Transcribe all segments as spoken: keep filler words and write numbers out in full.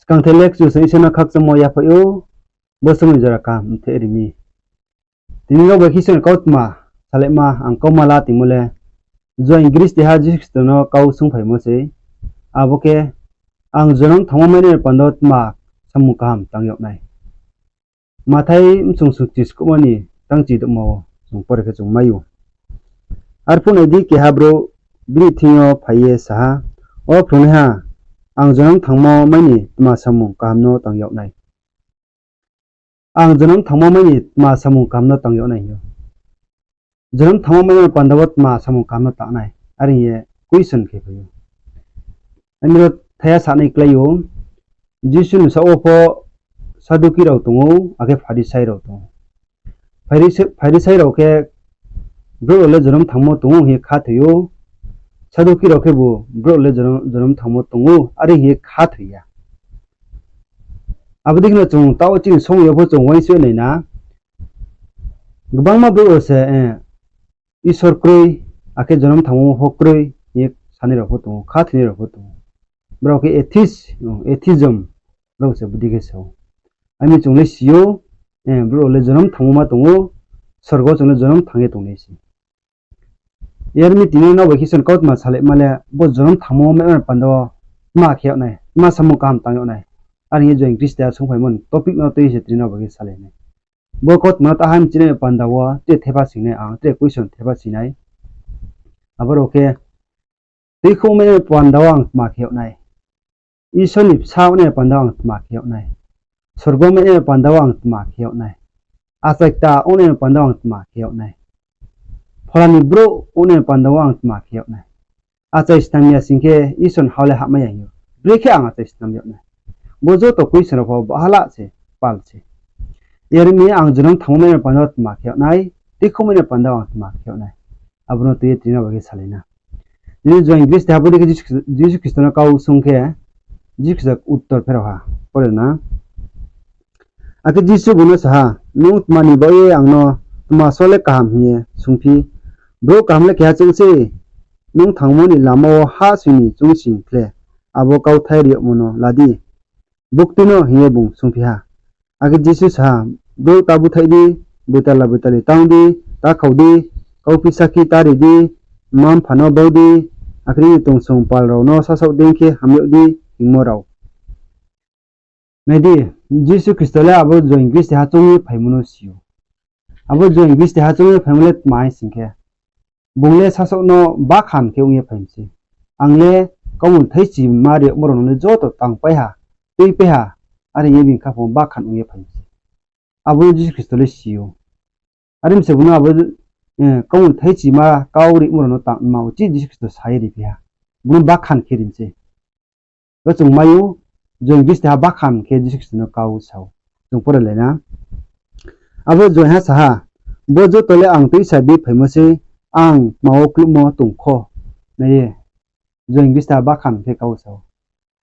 Skangthe le Kchusoyang Isor no khakchangmo yaphaih ou, bo somoi jora kaham mthe ri mi. Tini rao bai khe Isor ni kautma salaima ang kauma la tongmo le, Juaing Gristiha Jisu Khristo no kau swungphaimo sei, abo khe, ang jonom thangmo mainai panda wo tma samung kaham tang yag nai. Mathai bsung sungchi skuhmo ni tangchi douhma wo chung pore khe chung mai ou. Arphuh nai di, keha brouh bini thing yo phai ye sa ha, O Phrungnaiha, ang jonom thangmo mai ni tma samung kaham no tang yag nai? Ang jonom thangmo mai ni tma samung kaham no tang yag nai hing ou. Jonom thangmo mai ni panda wo tma samung kaham no tang nai, are hing ye question khe phai ou. Ami ro thaya sanai klái ou, Jisu ni saoh wo pho Saduki rao tong ou, akhe Pharisai rao tong ou. Pharisai, Pharisai rao khe brouh rao le jonom thangmo tong ou hing ye khathoi ou, Saduki rao khebu brouh rao le jonom, jonom thangmo tong ou, are hing ye khathoi ya. Abo dei khe no chung taoh chini somoi yo pho chung uaingsouh nai na, gbangma brouh rao se, eh, Isor kroi, akhe jonom thangmo pho kroi hing ye sanai rao pho tong ou, khathoinai rao pho tong ou. Brao khe atheist, atheism, brao se bodei khe sa ou. Ami chung le si ou, eh, brouh rao le jonom thangmo ma tong ou, sorgo chung le jonom thang ye tongnai se. Yar mi tini nrao bai khe Isor ni kautma salaima le, bo jonom thangmo mai ni panda wo tma khe yag nai, tma samung kaham tang yag nai, are hing ye Juaing Gristiha swungphaimo ni topic no tui se tini nrao bai khe salai nai. Bo kautma no ta hamchinai panda wo tre thepha singnai ang, tre question thepha singnai. Abo rao khe, tuikhouh mai ni panda wo ang tma khe yag nai? Isor ni bsa ong nai panda wo ang tma khe yag nai? Sorgo mai ni panda wo ang tma khe yag nai? Achai kta ong nai panda wo ang tma khe yag nai? Phola ni brouh ong nai panda wo ang tma khe yag nai? Achai snam ya sing khe Isor ni ha le hahmai ya hing ou. Brekhe ang achai snam yag nai? Bo joto question rao pho bahala se, pal se. Yar mi ang jonom thangmo mai ni panda wo tma khe yag nai, tuikhouh mai ni panda wo ang tma khe yag nai? Abo no tui ye tini nrao bai khe salai na. Tini Juaing Gristiha bodei khe Jisu, Jisu Khristo no kau swung khe, Jisu Khristo uttor pherao ha, pore na. Akhe Jisu bung no sa ha, Nung tma ni baoh ye ang no tma só le kaham hing ye swunngphi? Brouh kaham le keha choung sei. Nung thangmo ni lama wo hahsoing ni choung sing khle, abo kauthai ri yagmo no la di. Buktui no, hing ye bung swunngphi ha. Akhe Jisu sa ha, Brouh ta búthaih di, boitala boitali tang di, ta khau di, kauphi sakhi ta ri di, mma-mpha no bau di, akhe nini tongsong pal rao no sasaoh dei khe ham yag di, hingmo rao. Nai di, Jisu Khristo le abo Juaing Gristiha choung ye phaimo no si ou. Abo Juaing Gristiha choung ye phaimo le tma hing sing khe, bung le sasaoh no bakhan khe ong ye phai mi se. Ang le kaumul thaichima ri yagmo rao no le joto tangpai ha, tuipai ha, are hing ye bini khaphang wo bakhan ong ye phai mi se. Abo no Jisu Khristo le si ou. Are mi se bung no abo, eh, kaumul thaichima kau rimo rao no tangma uchih Jisu Khristo sa ye riphi ha. Bung no bakhan khe ri mi se. Bo chung mai ou, Juaing Gristiha bakhan khe Jisu Khristo no kau sa ou. Chung pore lai na. Abo Juaingha sa ha, Bo joto le ang tuisa bi phaimo sei, ang tma wo klummo tong kho? Nai ye, Juaing Gristiha bakhan khe kau sa ou.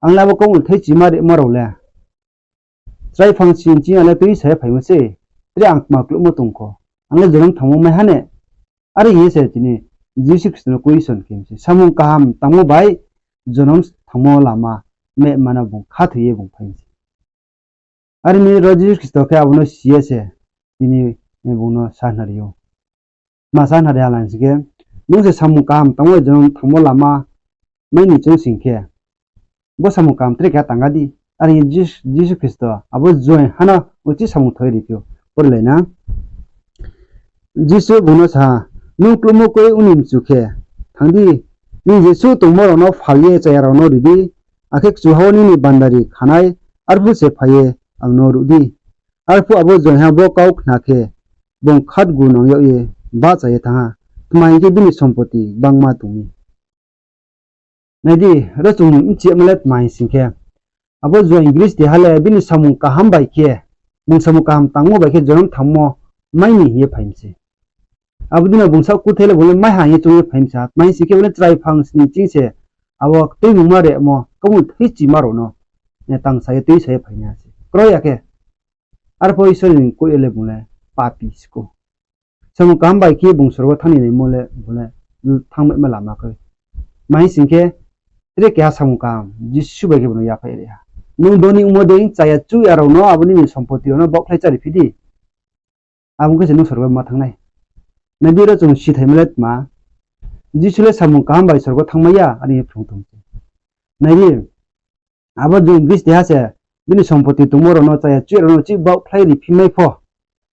Ang le abo kaumul thaichima rimo rao le chrai phang sing ching ya le tuisa ye phaimo sei, tre ang tma klummo tong kho? Ang le jonom thangmo mai ha ne? Are hing ye se tini Jisu Khristo no question khe mi se. Samung kaham tangmo bai jonom thangmo lama mehma no bung khathoi ye bung phai mi se. Are mi ro Jisu Khristo khe abo no si ye se tini bung no sanari ou. Ma sanari ha lai sing khe, Nung se samung kaham tangmo bai jonom thangmo lama mai ni choung sing khe, bo samung kaham tre keha tang ga di. Are hing ye Jis-, Jisu Khristo abo Juaingha no uchih samung thoi riphi ou. Pore lai na. Jisu bung no sa ha, Nung klummo kroi ong ni mchu khe, thanng di, nini jesuh tongmo rao no phal ye chaya rao no ri di, akhe kchuha wo nini bandari khanai, arphuh se phai ye ang no ruh di. Arphuh abo Juaingha bo kau khna khe, bung khatgu nang yag ye bahcha ye thanng ha, tma hing khe bini sompoti gbangma tong mi. Nai di, ro chung bchi yagmo le tma hing sing khe, abo Juaing Gristiha le bini samung kaham bai khe, bung samung kaham tangmo bai khe jonom thangmo mai ni hing ye phai mi se. Abo dei no bung saoh kuthai le bung le mai ha hing ye choung ye phai mi se ha. Tma hing sing khe bung le chrai phang sning ching se abo tuimungma rimo kaumul thaichima rao no, eh, tangsa ye tuisa ye phainaiha se. Kroi ya khe, arpho Isor ni koih yo le bung le papi skou. Samung kaham bai khe bung sorgo thanng ni naimo le bung le thanngmaima lama kroi. Tma hing sing khe, tre keha samung kaham Jisu bai khe bung no yaphaih ri ha. Nung doni ongmo dei chaya chuh ya rao no abo nini sompoti rao no baohkhlai chári phi di. Abo khe se nung sorgo ma thanng nai. Nai di, ro chung sithaimo le tma, Jisu le samung kaham bai sorgo thanngmai ya, are ye phrung tong se. Nai di, abo chung bisi ha se, bini sompoti tongmo rao no chaya chuh ya rao no chih baohkhlai ri phi mai pho,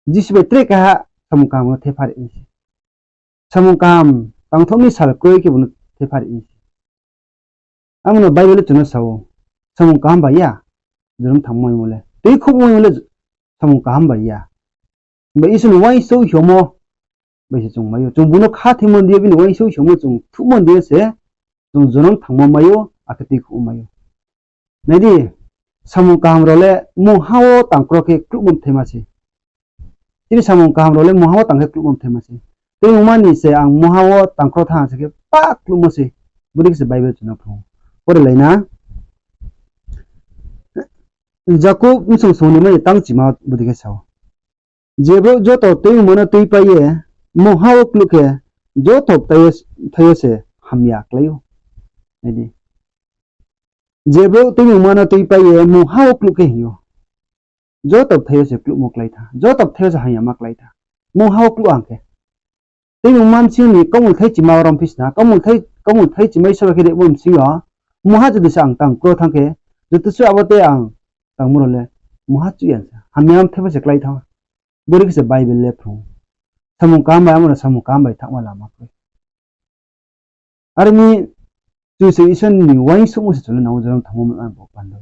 Jisu bai tre keha samung kaham no thepha ri nai se. Samung kaham tangthoh mi sal kroi khe bo no thepha ri nai se. Amo no Bible le chung no sa ou, samung kaham bai ya jonom thanngmaimo le, tuikhouhmaimo le samung kaham bai ya. Himba Isor ni uaingsouh hingmo bai se chung mai ou. Chung bung no khathoimo ni ye bini uaingsouh hingmo chung thuhmo ni ye se chung jonom thanngmo mai ou, akhe tuikhouhmo mai ou. Nai di, samung kaham rao le mungha wo tangkro khe kluhmo bthaima se. Chini samung kaham rao le mungha wo tang khe kluhmo bthaima se. Tuimungma ni se ang mungha wo tangkro thanng se khe pah kluhmo se. Bodei khe se Bible chung no phrung ou. Pore lai na. Jakob bsong song ni mai tang chima bodei khe sa ou. Je brouh joto tuimungma no tuipai ye mungha wo kluh khe, joto bthai yo, bthai yo se hamya klái ou. Nai di. Je brouh tuimungma no tuipai ye mungha wo kluh khe hing ou. Joto bthai yo se kluhmo klái tha. Joto bthai yo se hamyama klái tha. Mungha wo kluh ang khe. Tuimungma bsing ni kaumulthai chima rom phi sna, kaumulthai, kaumulthai chima Isor khe rimo bsing yo, mungha jodi se ang tangkro thanng khe, joto se abo tei ang tangmo rao le mungha chuh ya se, hamya bthai pho se klái thanng. Bodei khe se Bible le phrung ou. Samung kaham bai, amo no samung kaham bai thanngma lama kroi. Are mi chung se Isor ni uaingsouhmo se chung le nang ou jonom thanngmo mai ma bo panda.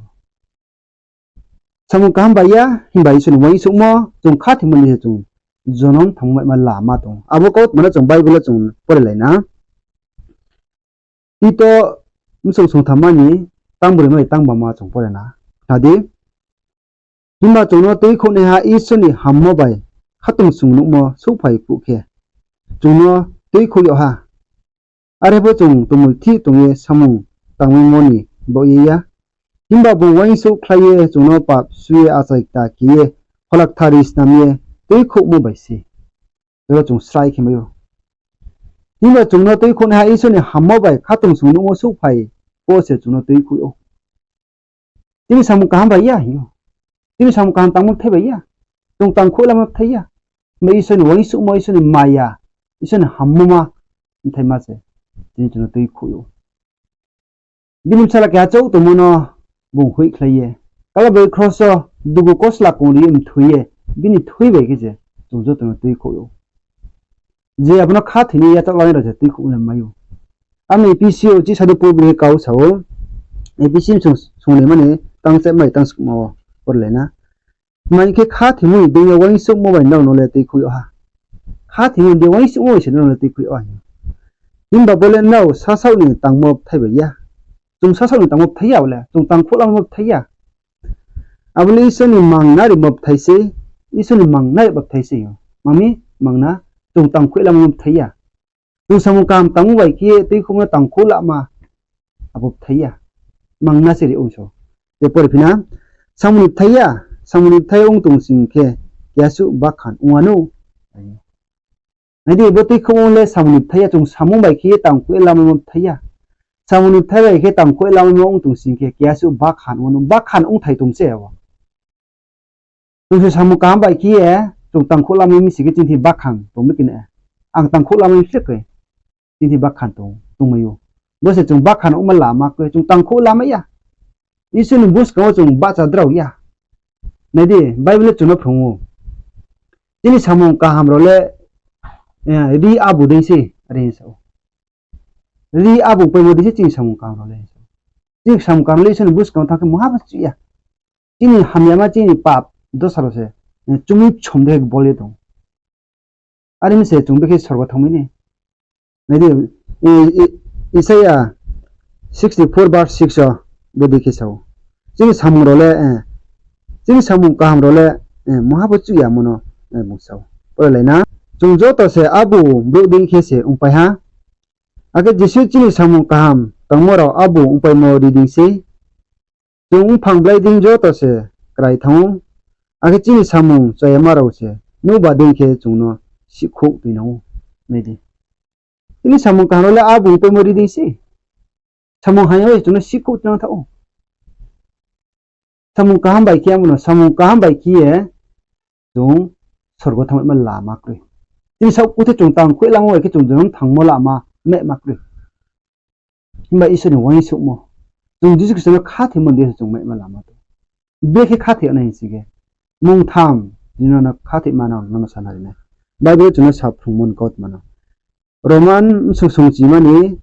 Samung kaham bai ya, himba Isor ni uaingsouhmo chung khathoimo ni se chung jonom thanngmo mai ma lama tong. Abo kautma no chung Bible wo chung pore lai na. Tito bsong songthamma ni tang broi mai tang bama chung pore na. Khna di, himba chung no tuikhouhnaiha Isor ni hammo bai khatungsung nuhmo souhphai phuh khe, chung no tuikhouh yag ha. Are pho chung tongmulthih tong ye samung tangmaimo ni baoh ye ya. Himba bung uaingsouhkhlai ye chung no pap su ye achai kta khe ye Phola Kthar ri snam ye tuikhouhmo bai se. Aro chung srai khe mai ou. Himba chung no tuikhouhnaiha Isor ni hammo bai khatungsung nuhmo souhphai phuh se chung no tuikhouh ou. Tini samung kaham bai ya hing ou. Tini samung kaham tangmo bthai bai ya. Chung tangkhouh lamo bthai ya. Himba Isor ni uaingsouhmo, Isor ni maya, Isor ni hammo ma bthaima se tini chung no tuikhouh ou. Bini bsala keha chouh tongmo no bung hoihkhlai ye, Kalbari kros wo dugu kosla kongri ye mthoi ye, bini thoi bai khe se chung joto no tuikhouh ou. Je abo no khathoi ni yachaoh lanai rao se tuikhouh le mai ou. Amo Ephesi yo chih sadu Paul bung khe kau sa ou. Ephesi bsong songnaima ni tang chehmai tang skma wo pore lai na. Tma hing khe, khathoimo ni deing yo uaingsouhmo bai nrao no le tuikhouh yag ha. Khathoimo ni deing uaingsouhmo bai se nrao no le tuikhouh yag ha. Himba bo le nrao sasaoh ni tangmo bthai bai ya. Chung sasaoh ni tangmo bthai ya bo le, chung tangkhouh lamo bthai ya. Abo le Isor ni mangnarimo bthai se, Isor ni mangnarimo bthai se. Mami, mangna, chung tangkhouh lamo bthai ya. Chung samung kaham tangmo bai khe tuikhouhmo no tangkhouh lama, abo bthai ya. Mangna se ri ong so. Je pore phi na, samung ni bthai ya, samung ni bthai ong tong sing khe, keha suh bakhan ong wanou. Nai di, bo tuikhouhmo le samung ni bthai ya, chung samung bai khe ye tangkhouh ye lamaimo bthai ya. Samung ni bthai bai khe tangkhouh ye lamaimo ong tong sing khe, keha suh bakhan ong wanou, bakhan ongthai tong se abo. Chung se samung kaham bai khe ye, chung tangkhouh lamai mi sing khe chini thing bakhan tong mi khe na. Ang tangkhouh lamai mi se khe, chini thing bakhan tong, tongmai ou. Bo se chung bakhan ongma lama khe, chung tangkhouh lamai ya. Isor ni buskang wo chung bahcha drao ya. Nai di, Bible le chung no phrung ou. Chini samung kaham rao le, eh, ri abu dei se, are hing sa ou. Ri abu paimo dei se chini samung kaham rao le. Chini samung kaham le Isor ni buskang wo thanng khe mungha pho chuh ya. Chini hamyama chini pap dosa rao se, eh, chumui chom dei khe bol ye tong. Are mi se chung bekhe sorgo thanngmai ni. Nai di, eh, eh, Isaiah sixty-four verse six wo bodei khe sa ou. Chini samung rao le, eh, chini samung kaham rao le, eh, mungha pho chuh yamo no, eh, bung sa ou. Pore lai na. Chung joto se abu brouh dei khe se ongpai ha. Akhe Jisu chini samung kaham tangmo rao abu ongpaimo ri dei sei. Chung mphang blai dei joto se krai thanng ou. Akhe chini samung chayama rao se nouhba dei khe chung no sihkhouh tuinang ou. Nai di. Chini samung kaham rao le abu ongpaimo ri dei sei. Samung hamya bai chung no sihkhouh tuinang thaoh ou. Samung kaham bai khe amo no, samung kaham bai khe ye chung sorgo thanngmaima lama kroi. Chini saoh kuthe chung tang khuihlamo bai khe chung jonom thangmo lama mehma kroi. Himba Isor ni uaingsouhmo, chung Jisu Khristo no khathoimo ni deing se chung mehma lama tong. Brekhe khathoi nai hing si khe, mungtham, tini no khathoima no nono sana ri nai. Bible chung no saphrungmo ni kautma no. Roman bsung songchima ni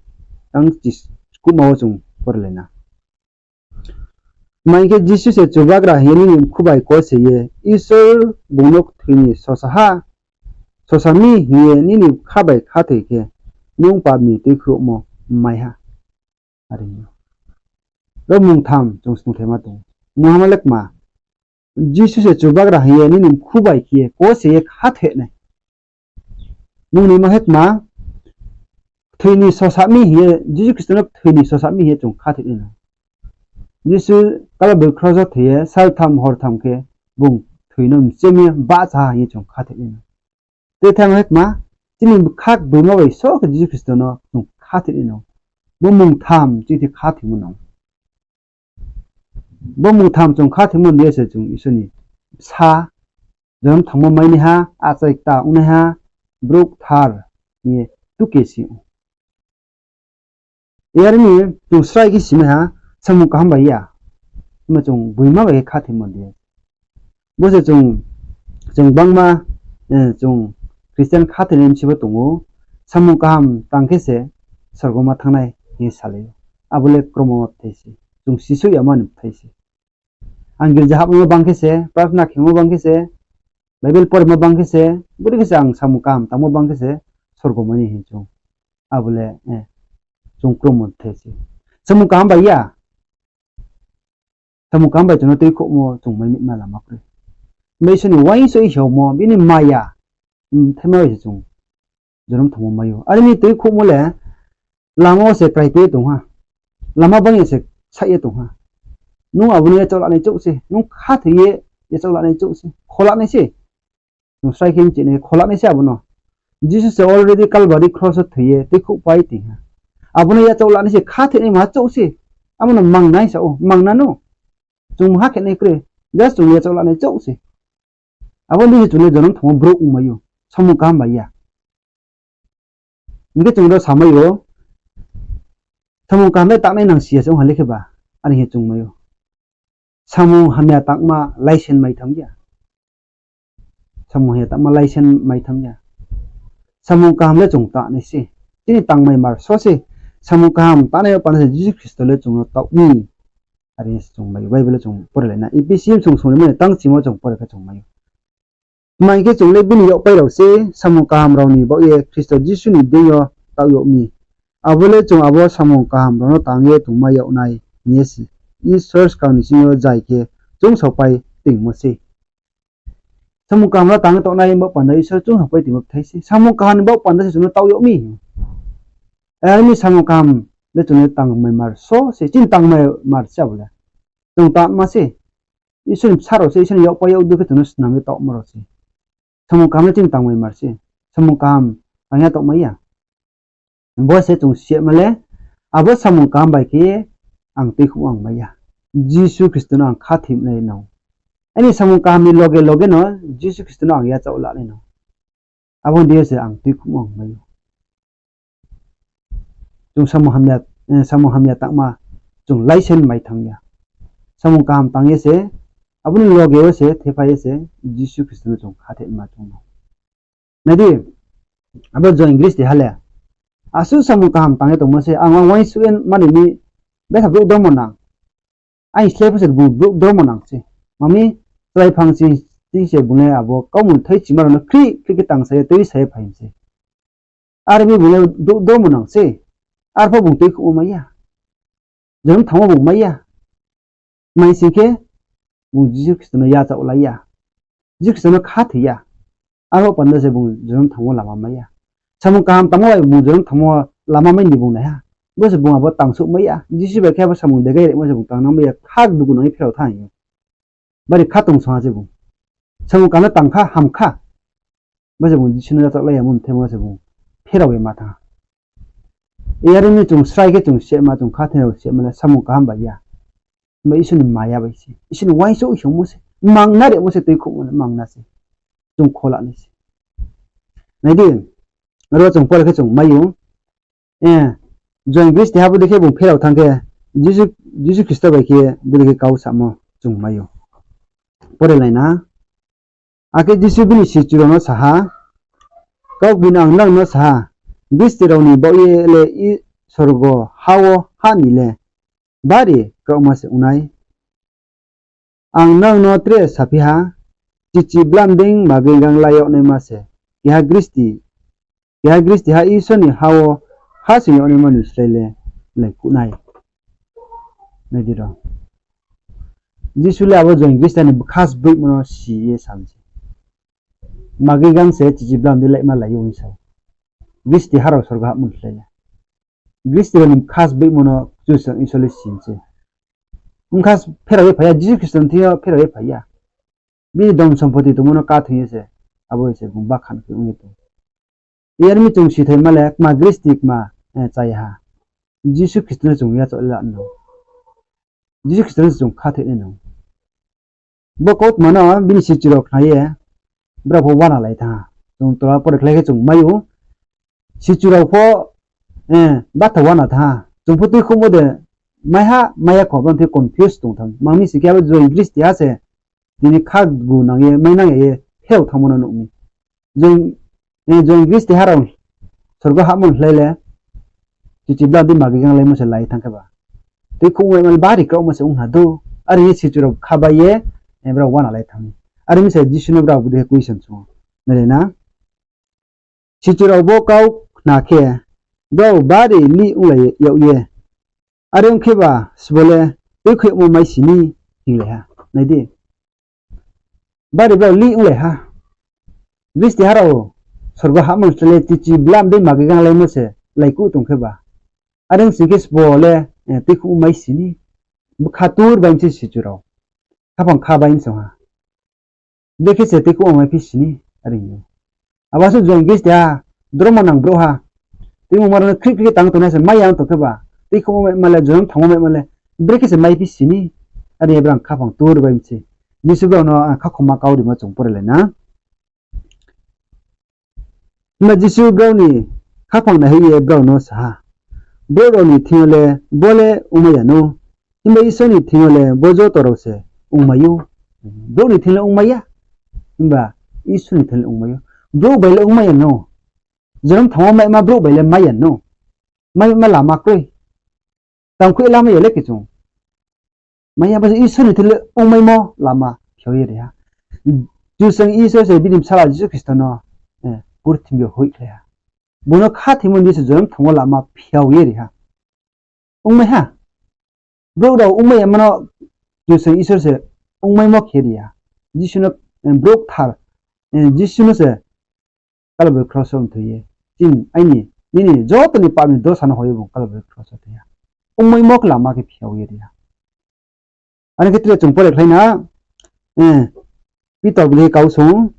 tang chis-, kuhma wo chung porelai na. Tma hing khe Jisu se Chubagra hing ye nini mkhu bai kose ye, Isor bung no kthoi ni sosa ha, sosa mi hing ye nini bkha bai khathoi khe, nung pap ni tuikhouhmo mai ha. Are hing ou. Ro mungtham chung snungthaima tong. Mungha ma le kma, Jisu se Chubagra hing ye nini mkhu bai khe ye kose ye khathoi nai. Mung ni ma khe kma, kthoi ni sosa mi hing ye, Jisu Khristo no kthoi ni sosa mi hing ye chung khathoi nai no. Jisu Kalbari kros wo thoi ye saltham hortham khe bung kthoi no mchemi ye bahcha ha hing ye chung khathoi nai no. Tei thang khe kma, chini bkha gboima bai só khe Jisu Khristo no chung khathoi nai no. Bo mungtham chini khathoimo no. Bo mungtham chung khathoimo ni deing se chung Isor ni bsa, jonom thangmo mai nai ha, achai kta ong nai ha, brouh kthar hing ye tuke si ou. Yar mi chung srai khe simai ha, samung kaham bai ya. Himba chung gboima bai khe khathoimo ni deing. Bo se chung, chung gbangma, eh, chung Christian khathoinai bsi bo tong ou, samung kaham tang khe se sorgo ma thanngnai hing ye salai ou. Abo le kromo ma bthai se, chung sisouh yama ni bthai se. Ang girja hapmo bang khe se, prarthana khemo bang khe se, Bible poremo bang khe se, bodei khe se ang samung kaham tangmo bang khe se sorgo mai nai hing chung. Abo le, eh, chung kromo bthai se. Samung kaham bai ya. Samung kaham bai chung no tuikhouhmo chung mai ma lama kroi. Himba Isor ni uaingsouh ye hingmo, bini maya, mthaima bai se chung jonom thangmo mai ou. Are mi tuikhouhmo le lama wo se kraipai ye tong ha. Lama bang ye se saih ye tong ha. Nung abo no yachaoh lanai chouh se, nung khathoi ye yachaoh lanai chouh se, kho lanai se. Chung srai khe mchih nai, kho lanai se abo no. Jisu se already Kalbari kros wo thoi ye tuikhouhpai tong ha. Abo no yachaoh lanai se, khathoinaima chouh se. Abo no mangnai sa ou, mangna no. Chung mungha khe nai kroi, just chung yachaoh lanai chouh se. Abo ni deing se chung le jonom thangmo brouh ongmai ou, samung kaham bai ya. Hing khe chung ro samai ou, samung kaham le tangnai nang si ya se ong ha le khe ba, are hing ye chung mai ou. Samung hamya tangma license mai thanng ya. Samung hamya tangma license mai thanng ya. Samung kaham le chung tangnai se. Chini tangmai mar só se. Samung kaham tangnai yo panda se Jisu Khristo le chung no taoh mi. Are hing ye chung mai ou, Bible le chung porelai na. Ephesi bsung songchima ni tang chimo chung pore khe chung mai ou. Tma hing khe chung le bini yakpai rao se, samung kaham rao ni baoh ye Khristo Jisu ni deing yo taoh yag mi. Abo le chung abo samung kaham rao no tang ye tongmai yag nai hing ye se Isor skang ni sing yo zai khe chungsaopai toingmo se. Samung kaham no tang ye tongnai baoh panda Isor chungsaopai toingmo bthai se. Samung kaham ni baoh panda se chung no taoh yag mi. Are mi samung kaham le chung le tangmai mar só se, chini tangmai mar se abo le. Chung tangma se. Isor ni bsa rao se, Isor ni yakpai yakdu khe chung no snam ye taohmo rao se. Samung kaham le chini tangmai mar se. Samung kaham tang ya taohmai ya. Bo se chung siyama le, abo samung kaham bai khe ang tuikhouhmo ang mai ya. Jisu Khristo no ang khathoinai no. Aini samung kaham ni loge loge no Jisu Khristo no ang yachaoh lanai no. Abo ni deing yo se ang tuikhouhmo ang mai ou. Chung samung hamya, eh, samung hamya tangma chung license mai thanng ya. Samung kaham tang ye se, abo ni loge wo se thephai ye se Jisu Khristo no chung khathoinai ma chung no. Nai di, abo John English ti ha le, asuh samung kaham tang ye tongmo se, ang, ang uaingsouh ye mani mi, betha brouh dormo nang. Aini slái pho se bung brouh dormo nang se. Mami, slái phang ching, ching se bung le abo kaumung thai chima rao no khrih khrih khe tang sa ye, tui sa ye phai se. Are mi bung le brouh dormo nang se. Arpho bung tuikhouhmo mai ya. Jonom thangmo bung mai ya. Mai sing khe, bung Jisu Khristo no yachaoh lai ya. Jisu Khristo no khathoi ya. Aro panda se bung jonom thangmo lama mai ya. Samung kaham tangmo bai bung jonom thangmo lama mai ni bung nai ha. Bo se bung abo tangsouh mai ya. Jisu bai khe abo samung degai rimo se bung tangnang mai ya. Khak dugu nang ye pherao thanng ou. Bari khatungsung ha se bung. Samung kaham no tang kha, ham kha. Bo se bung Jisu no yachaoh lai ya, mung themo se bung pherao ye ma thanng ha. Yar mi chung srai khe chung sehma, chung khathoi rao sehma le samung kaham bai ya. Himba Isor ni maya bai se, Isor ni uaingsouh hingmo se, mangna rimo se, tuikhouhmo le mangna se, chung khola nai se. Nai di, aro chung pore khe chung mai ou. Joan Gristiha bodei khe bung pherao thanng khe, Jisu, Jisu Khristo bai khe bodei khe kau samo chung mai ou. Pore lai na. Akhe Jisu bini sichu rao no sa ha, Kaugboino ang nrao no sa ha, Gristi rao ni baoh ye le i sorgo ha wo ha ni le bari kraohma se ong nai. Ang nrao no tre saphi ha, chichi blam dei mageigang lai yag naima se, keha Gristi, keha Gristiha Isor ni ha wo ha sing yag naima ni slái le laikuh nai. Nai di ro. Jisu le abo Joan Gristiha ni bkha sboihmo no si ye sa mi se. Mageigang se chichi blam dei laima lai ou hing sa ou. Gristiha rao sorgo hahmo ni slái le. Gristi rao ni bkha sboihmo no Kchusoyang Isor le si mi se. Bkha pherao ye phai ya, Jisu Khristo ni thing yo pherao ye phai ya. Bini dhon sompoti tongmo no káthoi ye se, abo se bung bakhan khe ong ye tong. Yar mi chung sithaima le kma Gristi kma, eh, chaya ha. Jisu Khristo no chung yachaoh la no. Jisu Khristo no chung khathoi nai no. Bo kautma no bini sichu rao khna ye, brao pho uana lai thanng ha. Chung tola pore khlai khe chung mai ou. Sichu rao pho, eh, batha uana thanng ha. Chung pho tuikhouhmo de mai ha, mai ya kho, brao thing confuse tong thanng. Mang mi sing khe abo Joan Gristiha se, tini khagu nang ye, mai nang ya ye, pherao thanngmo no nuh mi. Joan, eh, Joan Gristiha rao sorgo hahmo ni slái le, chichi blam dei mageigang laimo se lai thanng khe ba. Tuikhouhmo le bari kraohma se ong ha do. Are ye sichu rao kha bai ye, eh, brao uana lai thanng mi. Are mi se Jisu no brao bodei khe question sung ou. Nai le na. Sichu rao bo kau khna khe, brao bari lih onglai yag ye, Are ong khe ba sbo le tuikhouhmo mai si ni, hinglai ha. Nai di. Bari brao lih onglai ha. Gristiha rao sorgo hahmo ni slái le chichi blam dei mageigang laimo se laikuh tong khe ba. Are ong sing khe sbo le, eh, tuikhouhmo mai si ni. Bkha tur bai mi se sichu rao. Khaphang kha bai mi se ha. Brekhe se tuikhouhmo maiphi si ni, are hing ou. Abo se Joan Gristiha, dromo nang brouhha. Tuimungma rao no khrih khrih tang tongnai se mai ya ong tong khe ba. Tuikhouhmo maima le, jonom thangmo maima le, brekhe se maiphi si ni, are ye brao khaphang tur bai mi se. Jisu brao no, ah, khakhoma kau rimo chung pore lai na. Himba Jisu brao ni khaphang naihoih ye brao no sa ha, Brouh rao ni thing yo le bo le ongmai ya nou, himba Isor ni thing yo le bo joto rao se ongmai ou. Brouh ni thing le ongmai ya, himba Isor ni thing le ongmai ou. Brouh bai le ongmai ya nou. Jonom thangmo maima brouh bai le mai ya nou. Maima lama kroi. Tangkhui lama ya le khe chung. Mai ya bo se Isor ni thing le ongmaimo lama phiao ye ri ha. Kchusoyang Isor se bini bsala Jisu Khristo no, eh, purthimbi yo hoihkhlai ha. Bung no khathoimo ni se jonom thangmo lama phiao ye ri ha. Ongmai ha. Brouh rao ongmai yama no Kchusoyang Isor se ongmaimo khe ri ha. Jisu no, eh, brouh kthar, eh, Jisu no se Kalbari kros wo mthoi ye, chini, aini, nini joto ni pap ni dosa no hoi ye bung Kalbari kros wo thoi ha. Ongmaimo lama khe phiao ye ri ha. Are khe tre chung pore khlai na, eh, Pitor bini kau sung.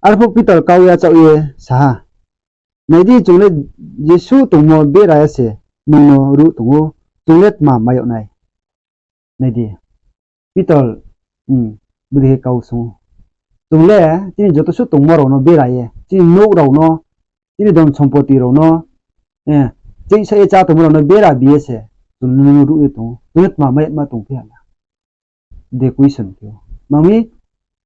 Arphuh Pitor kau yachaoh ye sa ha, Nai di, chung le jesuh tongmo bera ye se nung no ruh tong ou, chung le tma mai yag nai? Nai di, Pitor, hmm, bodei khe kau sung ou. Chung le chini joto suh tongmo rao no bera ye, chini nouh rao no, chini dhon sompoti rao no, eh, cheihsa ye chá tongmo rao no bera bi ye se chung no ruh ye tong ou. Chung le tma mai yama tongphi ha la? De question khe ou. Mang mi,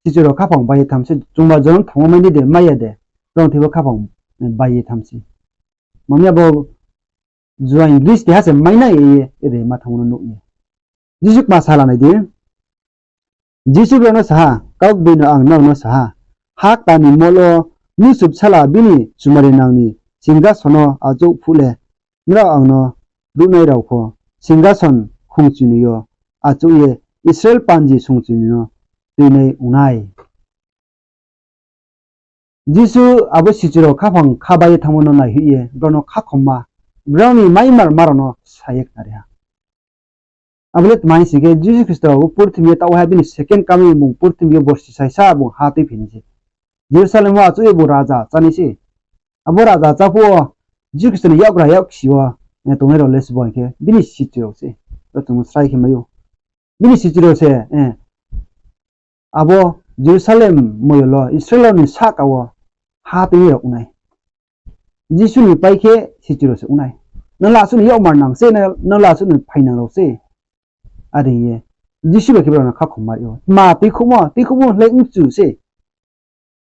sichu rao khaphang bai ye tham se, chungba jonom thangmo mai ni de, mai ya de, brao thing bo khaphang, eh, bai ye tham se. Mang mi abo Joan Gristiha se mai nai ye, ye, ere ma thanngmo no nuh ye. Jisu kma sa la nai di. Jisu brao no sa ha, Kaugboino ang nrao no sa ha, ha kta ni mol wo Mnusu Bsala bini chumarinang ni singkason no achouh phuh le, nrao ang no ruhnai rao pho singkason khongchinoi yo achouh ye Israel panji songchinoi no tuinai ong nai. Jisu abo sichu rao khaphang kha bai ye thanngmo no naihoih ye, brao no khakhomma, brao ni maimarma rao no sa ye khnari ha. Abo le tma hing sing khe, Jisu Khristo bo purthimbi yo taoh ha, bini second coming bung purthimbi yo borsi saisa bung ha tuiphi nai se. Jerusalem wo achouh ye bung raja chánai se. Abo raja chá phuh wo, Jisu Khristo ni yakgra yaksi wo, eh, tongnai rao le sbo hing khe, bini sichu rao se. Ro chung srai khe mai ou. Bini sichu rao se, abo Jerusalem moyol wo Israel rao ni sahka wo ha tui rao ong nai. Jisu ni pai khe sichu rao se ong nai. Nang le asuh ni yakmar nang se, nang le asuh ni phainang rao se. Are hing ye Jisu bai khe brao no khakhom mari ou. Tma tuikhouhmo, tuikhouhmo le mchu se.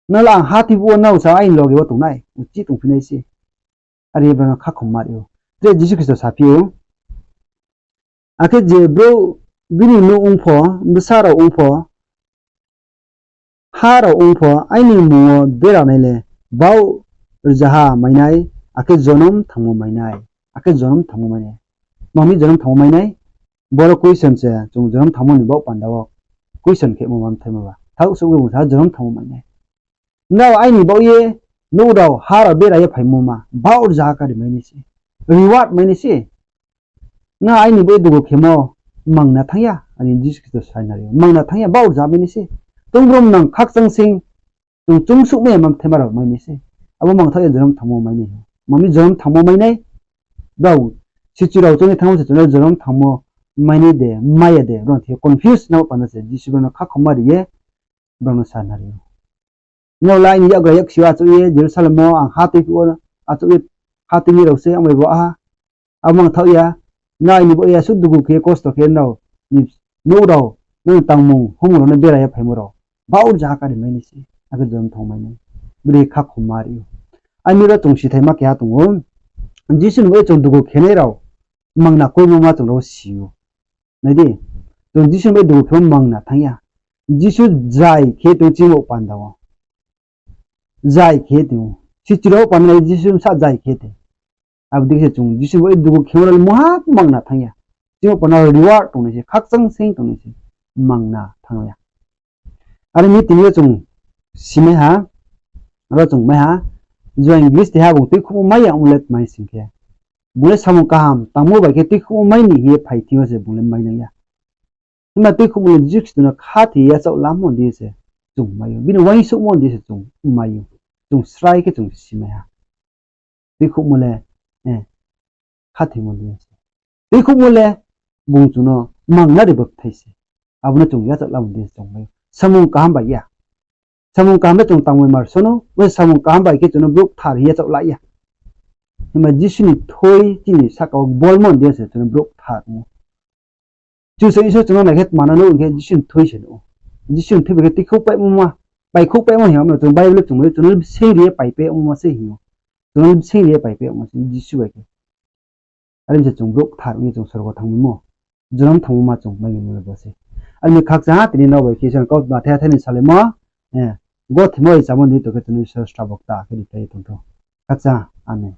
Nang le ang ha tui phuh wo nrao sa aini loge wo tong nai, uchih tongphi nai se. Are hing ye brao no khakhom mari ou. Tre Jisu Khristo saphi ou, akhe je brouh bini nouh ong pho, bsa rao ong pho, ha rao ong pho, aini mmung wo bera nai le baoh rzaha mai nai, akhe jonom thangmo mai nai. Akhe jonom thangmo mai nai. Tma mi jonom thangmo mai nai? Boro question se chung jonom thangmo ni baoh panda wo question khemo ma mthaima ba. Thaoh souh ye bung sa jonom thangmo mai nai. Nrao aini baoh ye nouh rao ha rao bera ye phaimo ma, baoh rzaha kari mai nai se. Reward mai nai se. Nrao aini baoh ye dugu khemo mangna thanng ya, are Jisu Khristo sa nari ou. Mangna thanng ya, baoh rzaha mai nai se. Tong brom nang khakchang sing, chung chungsouh mai ya ma mthaima rao mai nai se. Abo mangthaoh ye jonom thangmo mai nai. Tma mi jonom thangmo mai nai? Brao sichu rao choung ye thanngmo se chung le jonom thangmo mai nai de, mai ya de, brao thing yo confuse nang panda se Jisu brao no khakhom mari ye brao no sa nari ou. Nrao le aini yakgra yaksi yo achouh ye Jerusalem wo ang ha tui phuh wo achouh ye ha tui ni rao se, ang bai bo ha. Abo mangthaoh ya, nrao aini baoh ye asuh dugu khe kosto khe nrao ni nouh rao, nrao ni tangmung houhmung rao no bera ye phaimo rao, baoh rzaha kari mai nai se, akhe jonom thangmo mai nai. Bri khakhom mari ou. Aini ro chung sithaima keha tong ou. Jisu ni baoh ye chung dugu khenai rao, mangna koimo ma chung rao si ou. Nai di, chung Jisu ni baoh ye dugu khemo mangna thanng ya. Jisu jai khe tong chini baoh panda wo. Jai khe tong ou. Sichu rao panda nai Jisu bsa jai khe tong. Abo dei khe se chung Jisu ni baoh ye dugu khemo rao le muha mangna thanng ya. Chini baoh panda reward tongnai se, khakchang sing tongnai se, mangna thanng ya. Are mi tini yo chung simai ha, aro chung mai ha, Joan English tei ha bung tuikhouhmo mai ya ongmo le tma hing sing khe, bung le samung kaham tangmo bai khe tuikhouhmo mai ni hing ye phai thing yo se bung le mai nang ya. Himba tuikhouhmo le Jisu Khristo no khathoi ye yachaoh lamo ni se chung mai ou. Bini uaingsouhmo ni se chung mai ou. Chung srai khe chung simai ha. Tuikhouhmo le, eh, khathoimo ni se. Tuikhouhmo le bung chung no mangnari bthai se. Abo no chung yachaoh lamo ni se chung mai ou. Samung kaham bai ya. Samung kaham le chung tangmai mar sono, bo samung kaham bai khe chung no brouh kthar hing ye yachaoh la ya. Himba Jisu ni thui chini sahka wo bolmo ni se chung no brouh kthar ong ou. Kchusoyang Isor chung no nai khe tma no nuh hing khe Jisu ni thui se nuh ou. Jisu ni thui bai khe tuikhouh paimo ma, paikhouh paimo hing ya, chung Bible chung no, chung no bsing ri ye paipai yagmo ma se hing ou. Chung no bsing ri ye paipai yagmo se Jisu bai khe. Are mi se chung brouh kthar ong ye chung sorgo thanngmaimo, jonom thangmo ma chung maimaimo le bo se. Are mi khakchang ha tini nrao bai khe Isor ni kautma thai thai ni salaimo, eh, gothimo bai chamo ni to khe chung no Isor srabo kta khe ri khlai ye tong thou. Khakchang ha, amen.